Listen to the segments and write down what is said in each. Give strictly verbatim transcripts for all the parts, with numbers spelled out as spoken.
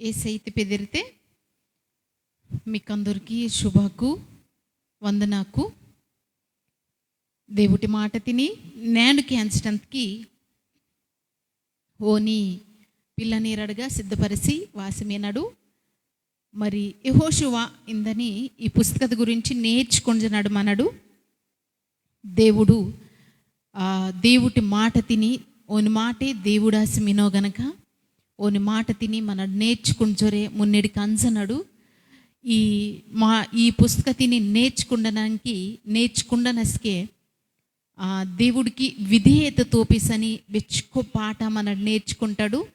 ఏసైతే పెదిరితే మీకందరికీ శుభకు, వందనాకు. దేవుటి మాట తిని నేను కేంచటంతకి ఓని పిల్లనీరడుగా సిద్ధపరిచి వాసమేనడు. మరి యెహోషువ ఇందని ఈ పుస్తకత గురించి నేర్చుకుంటున్నాడు మనడు. దేవుడు, ఆ, దేవుటి మాట తిని, ఓని మాటే దేవుడాసి మినో గనక, ఓని మాట తిని మన నేర్చుకుంజొరే మున్నెడికి అంజనడు. ఈ మా-, ఈ పుస్తక తిని నేర్చుకుండనానికి, నేర్చుకుండనస్కే, ఆ, దేవుడికి విధేయత తోపిసని బెచ్చుకో పాఠం మన నేర్చుకుంటాడు.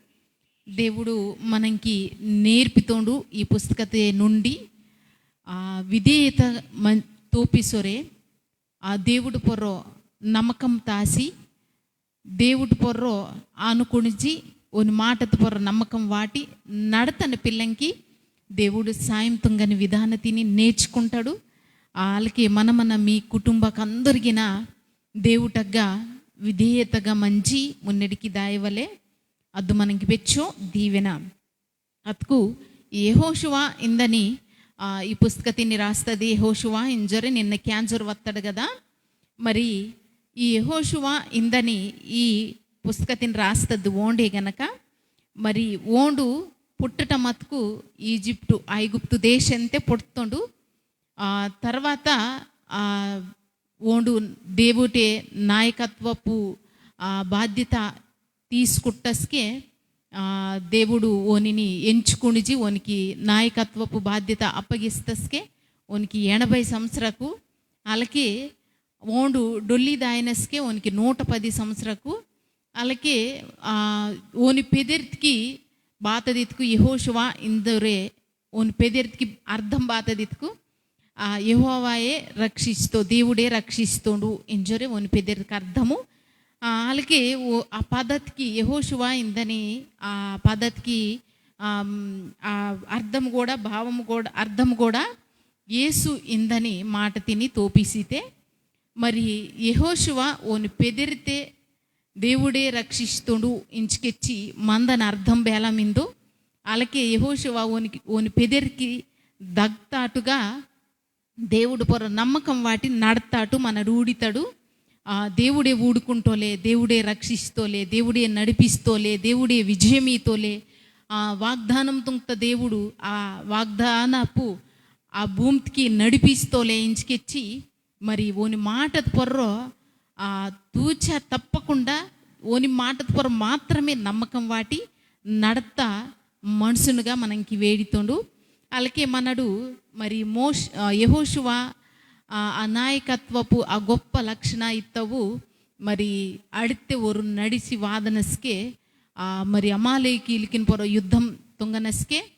దేవుడు మనకి నేర్పితోండు ఈ పుస్తకతే నుండి. ఆ, విధేయత మన్-, తోపిసొరే, ఆ, దేవుడు పొర్రో నమ్మకం తాసి, దేవుడు పొర్రో ఆనుకునిజి, ఓని మాటత పొర్రో నమ్మకం వాటి నడతన పిల్లంకి దేవుడు సాయం తుంగని విధాన తిని నేర్చుకుంటాడు. ఆ, అలాగే మన మన మీ కుటుంబకందరిగిన దేవుటగ్గా విధేయతగా మంచి మున్నెడికి దాయవలే. అద్దు మనకి బెచ్చో దీవెన. అత్కు ఈ యెహోషువ ఇందని, ఆ, ఈ పుస్తకతిని రాస్తది యెహోషువ ఇంజొరే నిన్న క్యాంజొర్ వత్తడు గదా. మరి ఈ యెహోషువ ఇందని ఈ పుస్తకతిని రాస్తది ఓండే గనక, మరి ఓండు పుట్టట మత్కు ఈజిప్టు, ఐగుప్తు దేశంతే పుట్తోండు. ఆ, తర్వాత, ఆ, ఓండు దేవుటే నాయకత్వపు, ఆ, బాధ్యత తీసుకుట్టస్కే, ఆ, దేవుడు ఓనిని ఎంచుకునిజి, ఓనికి నాయకత్వపు బాధ్యత అప్పగిస్తస్కే, ఓనికి ఎనభై సంవత్సరకు, అలాగే ఓండు డొల్లి దాయనస్కే ఓనికి నూట పది సంవత్సరకు, అలాగే, ఆ, ఓని పెదెర్తికి బాతదిత్కు యెహోషువ ఇందొరే ఓని పెదెర్తికి అర్థం బాతదిత్కు, ఆ, యెహోవాయే రక్షిస్తో, దేవుడే రక్షిస్తోండు, ఇంజొరే ఓని పెదెర్తికి అర్థము. ఆ, అలాగే ఓ, ఆ పదతికి యెహోషువ ఇందని ఆ పదతికి, ఆ, మ్, ఆ అర్థం కూడా, భావం కూడా, అర్థం కూడా యేసు ఇందని మాట తిని తోపిసితే. మరి యెహోషువ ఓని పెదెరితే దేవుడే రక్షిస్తోండు ఇంచుకెచ్చి మందన అర్థం బేల మిందో. అలాగే యెహోషువ ఓనికి, ఓని పెదెరికి దగ్తాటుగా దేవుడు పొర నమ్మకం వాటి నడతాటు మన రూడితడు. ఆ, దేవుడే ఊడుకుంటోలే, దేవుడే రక్షిస్తోలే, దేవుడే నడిపిస్తోలే, దేవుడే విజయమీతోలే. ఆ, వాగ్దానం తుంక్త దేవుడు, ఆ వాగ్దానపు ఆ భూమికి నడిపిస్తోలే ఇంచుకెచ్చి మరి ఓని మాటత పొర్రో, ఆ, తూచ తప్పకుండా ఓని మాటత పొర్రో మాత్రమే నమ్మకం వాటి నడత మనుషునుగా మనకి వేడితోండు. అలాగే మనడు మరి మోష్-, ఆ, యెహోషువ, ఆ, ఆ నాయకత్వపు ఆ గొప్ప లక్షణ ఇత్తవు మరి అడితే ఒరు నడిచి వాదనస్కే, ఆ, మరి అమాలేకీలకిన పొర్రో యుద్ధం తుంగనస్కే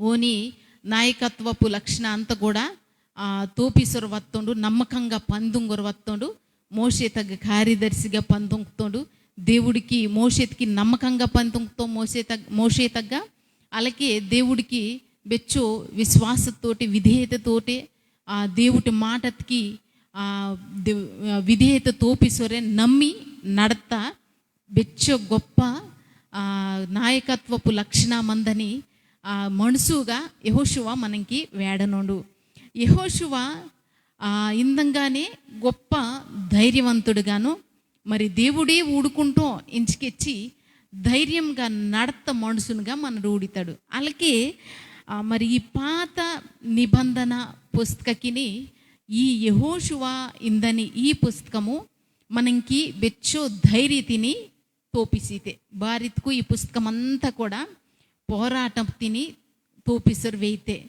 ఓని నాయకత్వపు లక్షణ అంత కూడా, ఆ, తోపిసొరు వత్తోండు, నమ్మకంగా పందుంగొరు వత్తోండు, మోషే తగ్గ కార్యదర్శిగా పందుంక్తోండు, దేవుడికి మోషేతికి నమ్మకంగా పందుంక్తో మోషే తగ్-, మోషే తగ్గ, అలాగే దేవుడికి బెచ్చో విశ్వాసతోటి, విధేయతతోటి, ఆ, దేవుడి మాటకి, ఆ, దేవ్-, ఆ, విధేయత తోపిసొరే నమ్మి నడత బెచ్చో గొప్ప, ఆ, నాయకత్వపు లక్షణ మందని, ఆ, మనుసుగా యెహోషువ మనకి వేడనోండు. యెహోషువ, ఆ, ఇందంగానే గొప్ప ధైర్యవంతుడుగాను, మరి దేవుడే ఊడుకుంటో ఇంచుకెచ్చి ధైర్యంగా నడత మనుసునుగా మనడు ఊడితాడు. అలాగే, ఆ, మరి ఈ పాత నిబంధన పుస్తకకిని ఈ యెహోషువ ఇందని ఈ పుస్తకము మనంకి బెచ్చో ధైర్యతిని తోపిసితే. బారిత్కు ఈ పుస్తకమంతా కూడా పోరాటం తిని తోపిసరు వేయితే.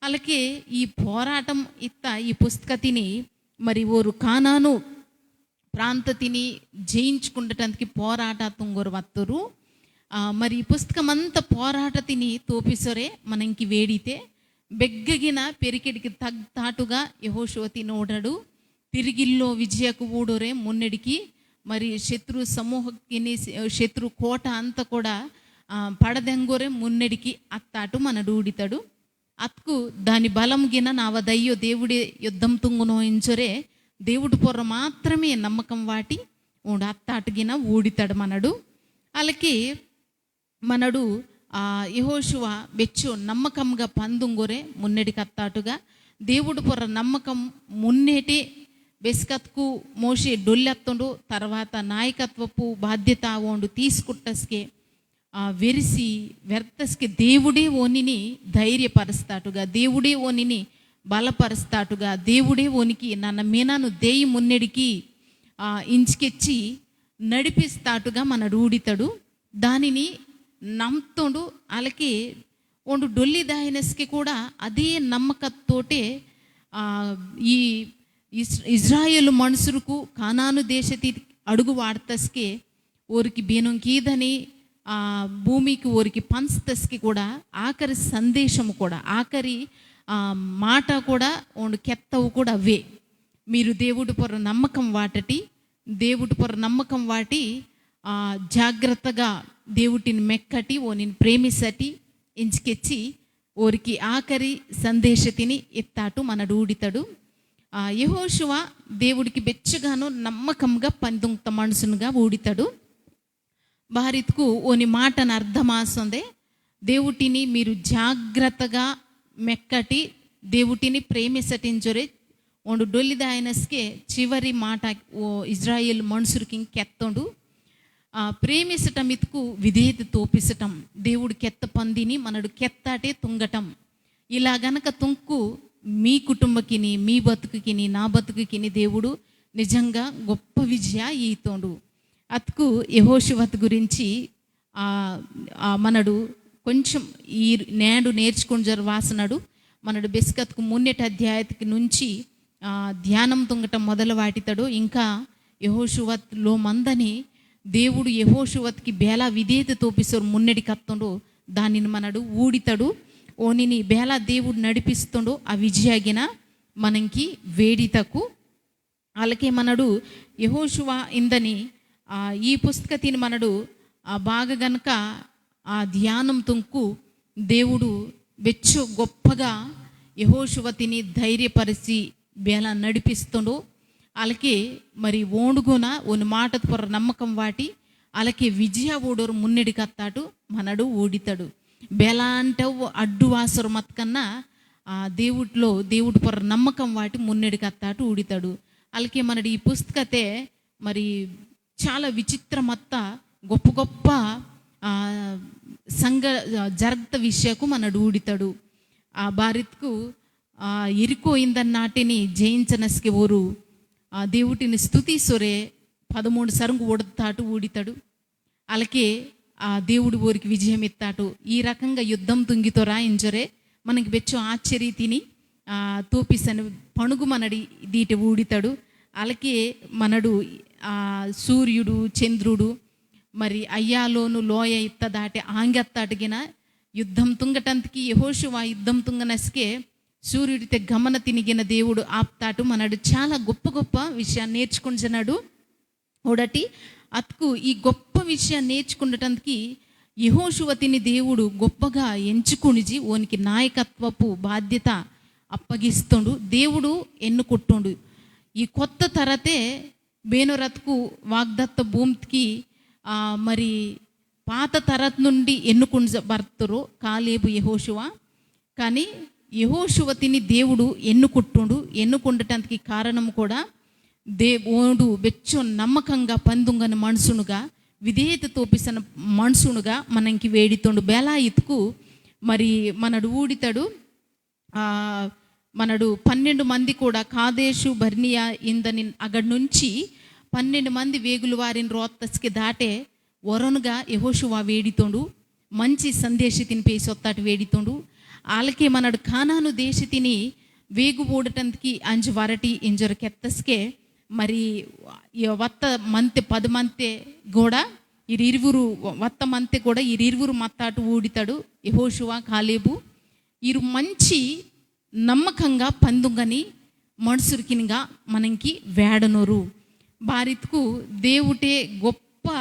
అలాగే ఈ పోరాటం ఇత్త ఈ పుస్తక తిని మరి ఓరు కానాను ప్రాంత తిని జయించుకుండటానికి పోరాట తుంగోరు వత్తరు. ఆ, మరి ఈ పుస్తకమంతా పోరాట తిని తోపిసరే మనంకి వేడితే. బెగ్గగిన పెరికెడికి తగ్-, తాటుగా యెహోషువ తినోడడు. తిరిగిల్లో విజయకు ఊడొరే మున్నెడికి, మరి శత్రు సమూహకిని, శ-, శత్రు కోట అంతా కూడా, ఆ, పడదెంగొరే మున్నెడికి అత్తాటు మనడు ఊడితడు. అత్కు దాని బలం గిన నావదయ్యో దేవుడే యుద్ధం తుంగునో ఇంచొరే దేవుడు పొర్ర మాత్రమే నమ్మకం వాటి ఉండు అత్తాటు గిన ఊడితడు మనడు. అలాగే మనడు, ఆ, యెహోషువ బెచ్చో నమ్మకంగా పందుంగొరే మున్నెడి కత్తాటుగా, దేవుడు పొర్ర నమ్మకం మున్నేటే బెస్కత్కు మోషే డొల్లెత్తొండు, తర్వాత నాయకత్వపు బాధ్యత ఓండు తీసుకుట్టస్కే, ఆ, వెరిసి వెర్తస్కే దేవుడే ఓనిని ధైర్యపరుస్తాటుగా, దేవుడే ఓనిని బలపరుస్తాటుగా, దేవుడే ఓనికి నన్న మీనాను దేయి మున్నెడికి, ఆ, ఇంచికెచ్చి నడిపిస్తాటుగా మనడు ఊడితడు. దానిని నమ్తోండు. అలాగే ఓండు డొల్లి దాయనస్కి కూడా అదే నమ్మకత్తోటే, ఆ, ఈ ఇస్-, ఇజ్రాయేలు మనుషులకు కానాను దేశతి అడుగు వాడతస్కే ఓరికి బీనం కీదని, ఆ, భూమికి ఓరికి పంచతస్కి కూడా ఆఖరి సందేశము కూడా, ఆఖరి, ఆ, మాట కూడా ఓండు కెత్తవు కూడా అవే. మీరు దేవుడు పొర్ర నమ్మకం వాటటి, దేవుడు పొర్ర నమ్మకం వాటి, ఆ, జాగ్రత్తగా దేవుటిని మెక్కటి, ఓనిని ప్రేమిసటి, ఇంచికెచ్చి ఓరికి ఆఖరి సందేశతిని ఎత్తాటు మనడు ఊడితడు. ఆ, యెహోషువ దేవుడికి బెచ్చగాను నమ్మకంగా పందుంక్త మనుషునుగా ఊడితడు. బారిత్కు ఓని మాటను అర్థమాసొందే, దేవుటిని మీరు జాగ్రత్తగా మెక్కటి, దేవుటిని ప్రేమిసటించొరే. ఓండు డొల్లిదాయనస్కే చివరి మాట ఓ ఇజ్రాయేల్ మనుషులకి కెత్తోండు. ఆ, ప్రేమిసటం ఇత్కు విధేయత తోపిసటం. దేవుడు కెత్త పందిని మనడు కెత్తాటే తుంగటం. ఇలా గనక తుంకు మీ కుటుంబకిని, మీ బతుకుకిని, నా బతుకుకిని దేవుడు నిజంగా గొప్ప విజయ ఈతోండు. అత్కు యెహోషువత్ గురించి, ఆ, ఆ, మనడు కొంచెం ఈ నేడు నేర్చుకుని జరవాసనడు. మనడు బెస్కత్కు మున్నెటి అధ్యాయత్కి నుంచి, ఆ, ధ్యానం తుంగటం మొదలు వాటితడు. ఇంకా యెహోషువత్లో మందని దేవుడు యెహోషువత్కి బేలా విధేయత తోపిసోరు మున్నెడి కత్తుండు. దానిని మనడు ఊడితడు. ఓనిని బేలా దేవుడు నడిపిస్తుండు. ఆ విజయాగిన మనంకి వేడితకు. అలాగే మనడు యెహోషువ ఇందని, ఆ, ఈ పుస్తకతిని మనడు, ఆ, బాగా గనక ఆ ధ్యానం తుంకు దేవుడు బెచ్చు గొప్పగా యెహోషువతిని ధైర్యపరిచి బేలా నడిపిస్తుండు. అలాగే మరి ఓండుగున ఓని మాటత పొర్ర నమ్మకం వాటి, అలాగే విజయ ఓడోరు మున్నెడి కత్తాటు మనడు ఊడితడు. బేలా అంటే అడ్డు వాసరు మత్కన్నా ఆ దేవుడిలో, దేవుడి పొర్ర నమ్మకం వాటి మున్నెడి కత్తాటు ఊడితడు. అలాగే మనడు ఈ పుస్తకతే మరి చాలా విచిత్రమత్త గొప్ప గొప్ప, ఆ, సంగ-, ఆ, జరగత విషయకు మనడు ఊడితడు. ఆ బారిత్కు, ఆ, ఎరికో ఇందన్నాటిని జయించనస్కే ఓరు, ఆ, దేవుటిని స్తుతిసొరే పదమూడు సరుంగు ఓడతాటు ఊడితడు. అలాగే ఆ దేవుడు ఓరికి విజయం ఇత్తాటు. ఈ రకంగా యుద్ధం తుంగితోరా ఇంజొరే మనకి బెచ్చో ఆశ్చర్య తిని, ఆ, తోపిసని పణుగు మనడి దీటి ఊడితడు. అలాగే మనడు, ఆ, సూర్యుడు, చంద్రుడు, మరి అయ్యాలోను లోయ ఇత్త దాటి ఆంగత్తాటుగిన యుద్ధం తుంగటంతకి యెహోషువ యుద్ధం తుంగనస్కే సూర్యుడితే గమన తినిగిన దేవుడు ఆప్తాటు మనడు. చాలా గొప్ప గొప్ప విషయాన్ని నేర్చుకుంటున్నాడు. ఓడటి అత్కు ఈ గొప్ప విషయాన్ని నేర్చుకుండటానికి యెహోషువతిని దేవుడు గొప్పగా ఎంచుకునిజి ఓనికి నాయకత్వపు బాధ్యత అప్పగిస్తుండు. దేవుడు ఎన్నుకొట్టుండు. ఈ కొత్త తరతే బేనోరత్కు వాగ్దత్త భూమికి, ఆ, మరి పాత తరత్ నుండి ఎన్నుకుంజ-, బర్తురు కాలేబు యెహోషువ. కానీ యెహోషువతిని దేవుడు ఎన్నుకుంటుండు. ఎన్నుకుండటానికి కారణం కూడా దే-, ఓడు బెచ్చో నమ్మకంగా పందుంగని మనుషునుగా, విధేయత తోపిసిన మనుషునుగా మనంకి వేడితోండు. బేలా ఇత్కు మరి మనడు ఊడితడు. ఆ, మనడు పన్నెండు మంది కూడా కాదేశు బర్నియా ఇందని అగడ నుంచి పన్నెండు మంది వేగులు వారిని రోత్తస్కి దాటే వరనుగా యెహోషువ వేడితోండు. మంచి సందేశ తిని పేసొత్తాటి వేడితోండు. ఆలకే మనడు కానాను దేశ తిని వేగు ఊడటందుకి అంజు వరటి ఇంజరు కెత్తస్కే మరి ఈ వత్త మంతె పది మంతె కూడా ఇరిరువురు వత్త మంతె కూడా ఇరిరువురు మత్తాటు ఊడితడు యెహోషువ కాలేబు. ఇరు మంచి నమ్మకంగా పందుంగని మనుసురికినిగా మనంకి వేడనోరు. బారిత్కు దేవుటే గొప్ప,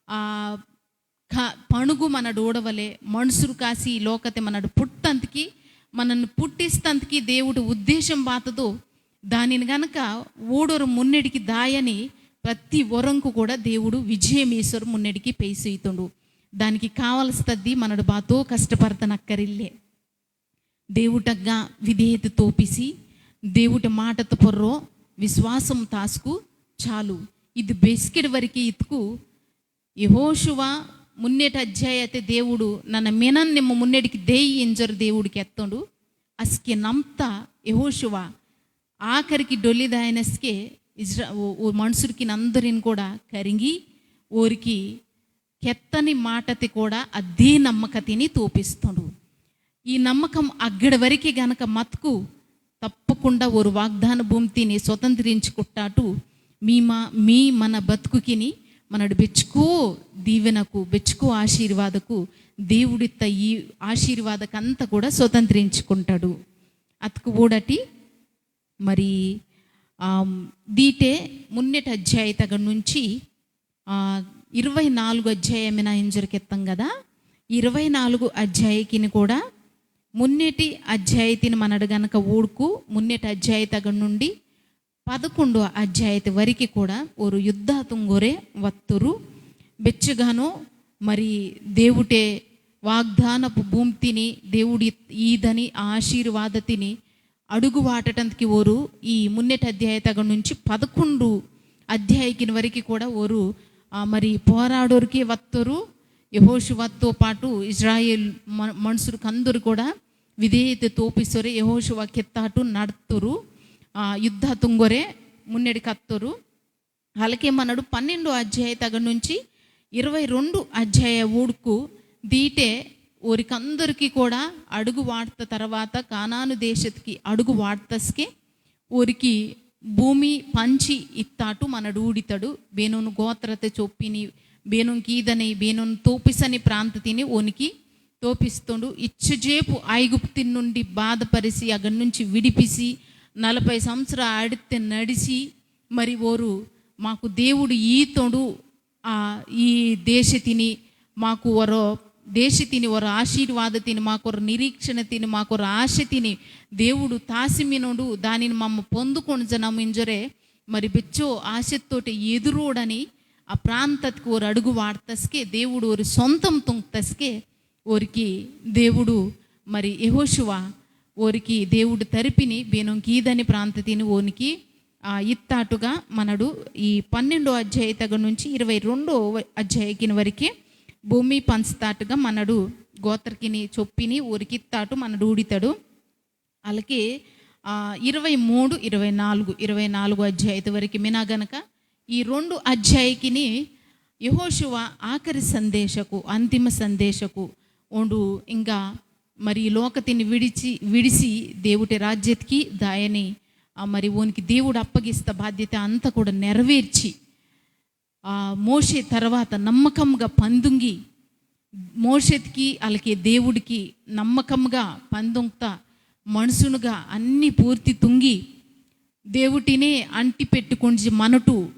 ఆ, క-, పణుగు మనడు ఊడవలే, మనుసురు కాసి ఈ లోకతే మనడు పుట్టంతకి, మనను పుట్టిస్తంతకి దేవుడు ఉద్దేశం బాతదో, దానిని గనక ఊడొరు మున్నెడికి దాయని ప్రతి వరంకు కూడా దేవుడు విజయం ఈసొరు మున్నెడికి పేసుయితుండు. దానికి కావలస్తద్ది మనడు బాతో కష్టపడతనక్కరిల్లే. దేవుటగ్గా విధేయత తోపిసి, దేవుట మాటత పొర్రో విశ్వాసం తాసుకు చాలు. ఇది బెస్కెడ్ వరకు ఇతుకు యెహోషువ మున్నేటి అధ్యాయతే దేవుడు నన్న మినన్ నిమ్మ మున్నెడికి దేయి ఇంజర్ దేవుడికి ఎత్తోండు. అస్కే నమ్త యెహోషువ ఆఖరికి డొల్లిదాయనస్కే ఇజ్రా-, ఓ, ఓ మనుషుడికి నందరిని కూడా కరింగి ఓరికి కెత్తని మాటతి కూడా అదే నమ్మకతిని తోపిస్తుండు. ఈ నమ్మకం అగ్గడి వరకు గనక మత్కు తప్పకుండా ఓరు వాగ్దాన భూమితిని స్వతంత్రించుకుంటాటు. మీ మా-, మీ మన బతుకుకిని మనడు బెచ్చుకో దీవెనకు, బెచ్చుకో ఆశీర్వాదకు దేవుడిత్త ఈ ఆశీర్వాదకంతా కూడా స్వతంత్రించుకుంటాడు. అతకు ఓడటి మరి, ఆ, దీటే మున్నెట అధ్యాయతగ నుంచి, ఆ, ఇరవై నాలుగు అధ్యాయమిన ఇంజరికెత్తాం కదా. ఇరవై నాలుగు అధ్యాయకిని కూడా మున్నెటి అధ్యాయతిని మనడు గనక ఊడుకు మున్నెటి అధ్యాయతగ నుండి పదకొండు అధ్యాయత వరకు కూడా ఓరు యుద్ధ తుంగోరే వత్తురు. బెచ్చగాను మరి దేవుటే వాగ్దానపు భూమితిని దేవుడి ఈదని ఆశీర్వాదతిని అడుగు వాటటందుకి ఓరు ఈ మున్నెటి అధ్యాయతగ నుంచి పదకొండు అధ్యాయకిన వరకు కూడా ఓరు, ఆ, మరి పోరాడోరికే వత్తరు. యెహోషువతో పాటు ఇజ్రాయేల్ మ-, మనుషులకు అందరూ కూడా విధేయత తోపిసొరే యెహోషువ కెత్తాటు నడుతురు. ఆ, యుద్ధ తుంగొరే మున్నెడి కత్తరు. అలాగే మనడు పన్నెండో అధ్యాయతగ నుంచి ఇరవై రెండు అధ్యాయ ఊడుకు దీటే ఓరికందరికీ కూడా అడుగు వాడత తర్వాత, కానాను దేశత్కి అడుగు వాడతస్కే ఓరికి భూమి పంచి ఇత్తాటు మనడు ఊడితడు. బేనోను గోత్రత చొప్పిని, బేనోన్ కీదనై, బేనోన్ తోపిసని ప్రాంతతిని ఓనికి తోపిస్తుండు. ఇచ్చజేపు ఐగుప్తు నుండి బాధపరిసి, అక్కడి నుంచి విడిపిసి, నలభై సంవత్సరాలు అడితే నడిచి, మరి ఓరు మాకు దేవుడు ఈతోడు, ఆ, ఈ దేశతిని మాకు వరో, దేశతిని వరో ఆశీర్వాదతిని, మాకొర నిరీక్షణతిని, మాకొర ఆశతిని దేవుడు తాసిమినోడు, దానిని మమ్మ పొందుకొని జనమింజరే. మరి బెచ్చో ఆశతోటి ఎదురోడని ఆ ప్రాంతత్కు ఓరు అడుగు వాడతస్కే, దేవుడు ఓరు సొంతం తుంగ్తస్కే, ఓరికి దేవుడు మరి యెహోషువ ఓరికి దేవుడు తరిపిని బేనొంకి ఈదని ప్రాంతతిని ఓనికి, ఆ, ఇత్తాటుగా మనడు ఈ పన్నెండో అధ్యాయతగ నుంచి ఇరవై రెండో అధ్యాయకిన వరకే భూమి పంచుతాటుగా మనడు గోత్రకిని చొప్పిని ఓరికి ఇత్తాటు మనడు ఊడితడు. అలాగే, ఆ, ఇరవై మూడు, ఇరవై నాలుగు, ఇరవై నాలుగు అధ్యాయత వరకు మినా గనక ఈ రెండు అధ్యాయకిని యెహోషువ ఆఖరి సందేశకు, అంతిమ సందేశకు ఓండు. ఇంకా మరి ఈ లోకతిని విడిచి, విడిసి దేవుటి రాజ్యత్కి దాయని, ఆ, మరి ఓనికి దేవుడు అప్పగిస్త బాధ్యత అంతా కూడా నెరవేర్చి, ఆ, మోషే తర్వాత నమ్మకంగా పందుంగి, మోషేత్కి అలాగే దేవుడికి నమ్మకంగా పందుంక్త మనుషునుగా అన్ని పూర్తి తుంగి, దేవుటినే అంటి పెట్టుకుంజి మనటు,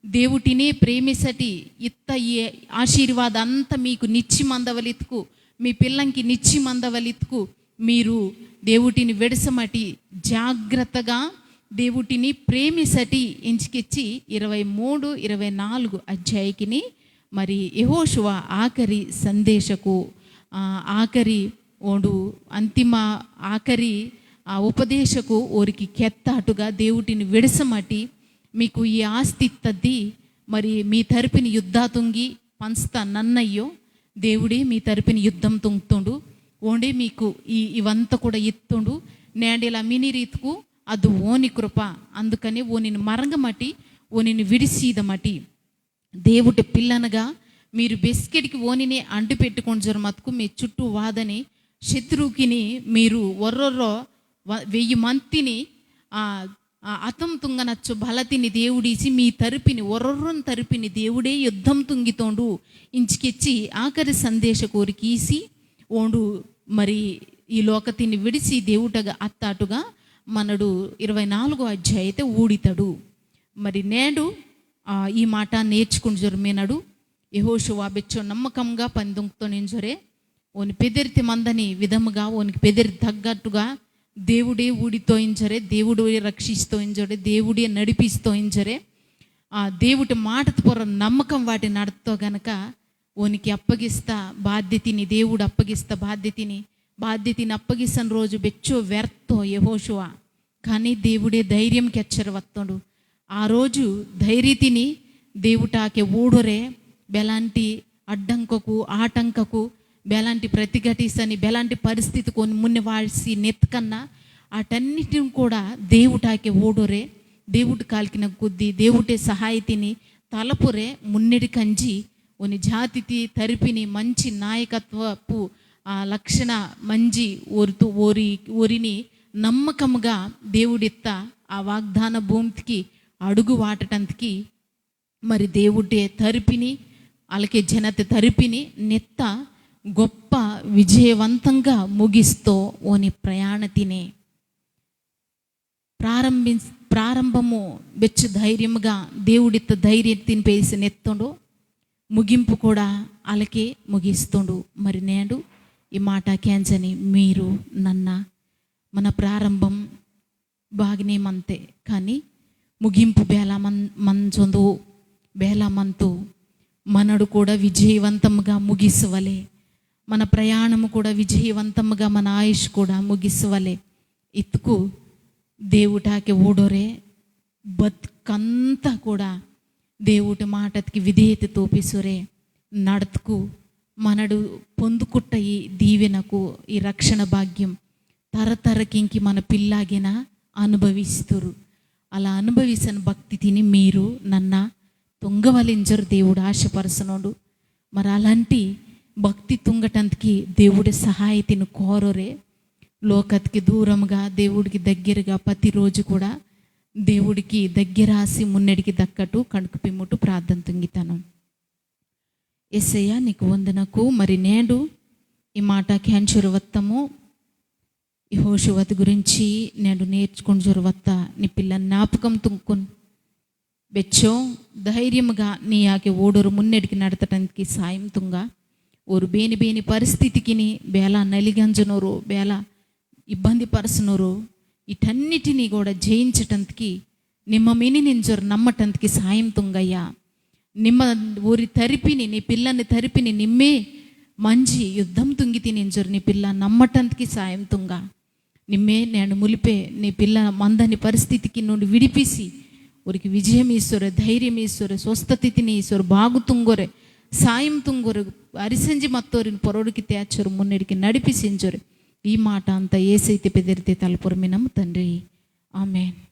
దేవుటినే ప్రేమిసటి, ఇత్త ఈ ఆశీర్వాద అంత మీకు నిచ్చి మందవలిత్కు, మీ పిల్లంకి నిచ్చి మందవలిత్కు, మీరు దేవుటిని విడసమటి, జాగ్రత్తగా దేవుటిని ప్రేమిసటి ఇంచుకిచ్చి ఇరవై మూడు, ఇరవై నాలుగు అధ్యాయకిని మరి యెహోషువ ఆఖరి సందేశకు, ఆ, ఆఖరి ఓండు అంతిమ ఆఖరి ఆ ఉపదేశకు ఓరికి కెత్తాటుగా దేవుటిని విడసమటి, మీకు ఈ ఆస్తి ఇత్తద్ది, మరి మీ తరపుని యుద్ధ తుంగి పంచుతా నన్నయ్యో, దేవుడే మీ తరపుని యుద్ధం తుంగుతుండు, ఓండే మీకు ఈ ఇవంతా కూడా ఇత్తుండు. నేండిలా మిని రీతుకు అది ఓని కృప, అందుకనే ఓనిని మరంగమటి, ఓనిని విడిసీదమటి. దేవుటి పిల్లనగా మీరు బెస్కెట్కి ఓనినే అంటు పెట్టుకొంజరు మతుకు మీ చుట్టూ వాదని శత్రువుకిని మీరు ఒర్రొర్రో వ-, వెయ్యి మంతిని, ఆ, ఆ, అతం తుంగనచ్చు బలతిని దేవుడీసి మీ తరపుని ఒర్రొర్రొన్ తరపుని దేవుడే యుద్ధం తుంగితోండు. ఇంచుకెచ్చి ఆఖరి సందేశ కోరికీసి ఓండు మరి ఈ లోకతిని విడిసి దేవుటగా అత్తాటుగా మనడు ఇరవై నాలుగో అధ్యాయతే ఊడితడు. మరి నేడు, ఆ, ఈ మాట నేర్చుకుంజరు మీనడు. యెహోషువ బెచ్చో నమ్మకంగా పందుంక్తోనింజరే. ఓని పెదిరితి మందని విధముగా, ఓనికి పెదిరి తగ్గట్టుగా దేవుడే ఊడితోయింజరే, దేవుడే రక్షిస్తోయింజరే, దేవుడే నడిపిస్తోయింజరే. ఆ, దేవుటి మాటత పొర నమ్మకం వాటి నడుతో గనక ఓనికి అప్పగిస్తా బాధ్యతని, దేవుడు అప్పగిస్తా బాధ్యతని, బాధ్యతని అప్పగిసని రోజు బెచ్చో వెర్తో యెహోషువ. కానీ దేవుడే ధైర్యం కెచ్చర వత్తోండు. ఆ రోజు ధైర్యతిని దేవుటాకే ఊడొరే, బెలాంటి అడ్డంకకు, ఆటంకకు, బెలాంటి ప్రతిఘటిసని, బెలాంటి పరిస్థితికు మున్నె వాడిసి నెత్కన్నా, ఆటన్నిటిని కూడా దేవుటాకే ఊడొరే, దేవుడు కాల్కిన కొద్దీ దేవుటే సహాయతిని తలపురే మున్నెడి కంజి, ఓని జాతితి తరిపిని మంచి నాయకత్వపు ఆ లక్షణ మంజి ఓరితు-, ఓరి-, ఓరిని నమ్మకముగా దేవుడిత్త ఆ వాగ్దాన భూమికి అడుగు వాటటంతకి మరి దేవుడే తరిపిని, అలాగే జనత తరిపిని నెత్త గొప్ప విజయవంతంగా ముగిస్తో ఓని ప్రయాణతినే. ప్రారంభి-, ప్రారంభము బెచ్చు ధైర్యముగా దేవుడిత్త ధైర్యతిని పేసి నెత్తోండు, ముగింపు కూడా అలాగే ముగిస్తోండు. మరి నేడు ఈ మాట కేంజని మీరు నన్న మన ప్రారంభం బాగానే మంతే, కానీ ముగింపు బేలా మన్-, మంచొందు, బేలా మంతు. మనడు కూడా విజయవంతంగా ముగిసవలే, మన ప్రయాణము కూడా విజయవంతంగా, మన ఆయుష్ కూడా ముగిసవలే. ఇత్తుకు దేవుటాకే ఊడొరే, బతుకంతా కూడా దేవుటి మాటకి విధేయత తోపిసొరే నడతకు మనడు పొందుకుట్ట ఈ దీవెనకు, ఈ రక్షణ భాగ్యం తరతరకింకి మన పిల్లాగిన అనుభవిస్తురు. అలా అనుభవిసిన భక్తితిని మీరు నన్న తుంగవలింజరు దేవుడు ఆశపరచనోడు. మరి అలాంటి భక్తి తుంగటంతకి దేవుడి సహాయతిని కోరొరే. లోకత్కి దూరంగా దేవుడికి దగ్గరగా ప్రతిరోజు కూడా దేవుడికి దగ్గరాసి మున్నెడికి దక్కటు కణుకు పిమ్ముటు ప్రార్థన తుంగితాను. యేసయ్య, నీకు వందనకు. మరి నేడు ఈ మాట కేంజరు వత్తము, యెహోషువతి గురించి నేడు నేర్చుకుంజరు వత్త నీ పిల్ల జ్ఞాపకం తుంకున్. బెచ్చో ధైర్యముగా నీ ఆకే ఓడోరు మున్నెడికి నడతటంకి సాయం తుంగా. ఓరు బేని బేని పరిస్థితికిని బేలా నలిగంజనోరు, బేలా ఇబ్బంది పరసనోరు, ఇటన్నిటినీ కూడా జయించటంతకి నిమ్మ మిని నింజొరు నమ్మటంతకి సాయం తుంగయ్యా. నిమ్మ ఓరి తరిపిని, నీ పిల్లని తరిపిని నిమ్మే మంజి యుద్ధం తుంగితి నింజొరు నీ పిల్ల నమ్మటంతకి సాయం తుంగా. నిమ్మే నేను ములిపే నీ పిల్ల మందని పరిస్థితికి నుండి విడిపిసి, ఓరికి విజయం ఈసొరే, ధైర్యం ఈసొరే, స్వస్థతిని ఈసొరే, బాగు తుంగొరే, సాయం తుంగొరే, అరిసంజి మత్తోరిని పొరొడికి తేచొరు, మున్నెడికి నడిపిసించొరే. ఈ మాట అంతా ఏసైతే పెదిరితే తలపొరమినము తండ్రి. ఆమేన్.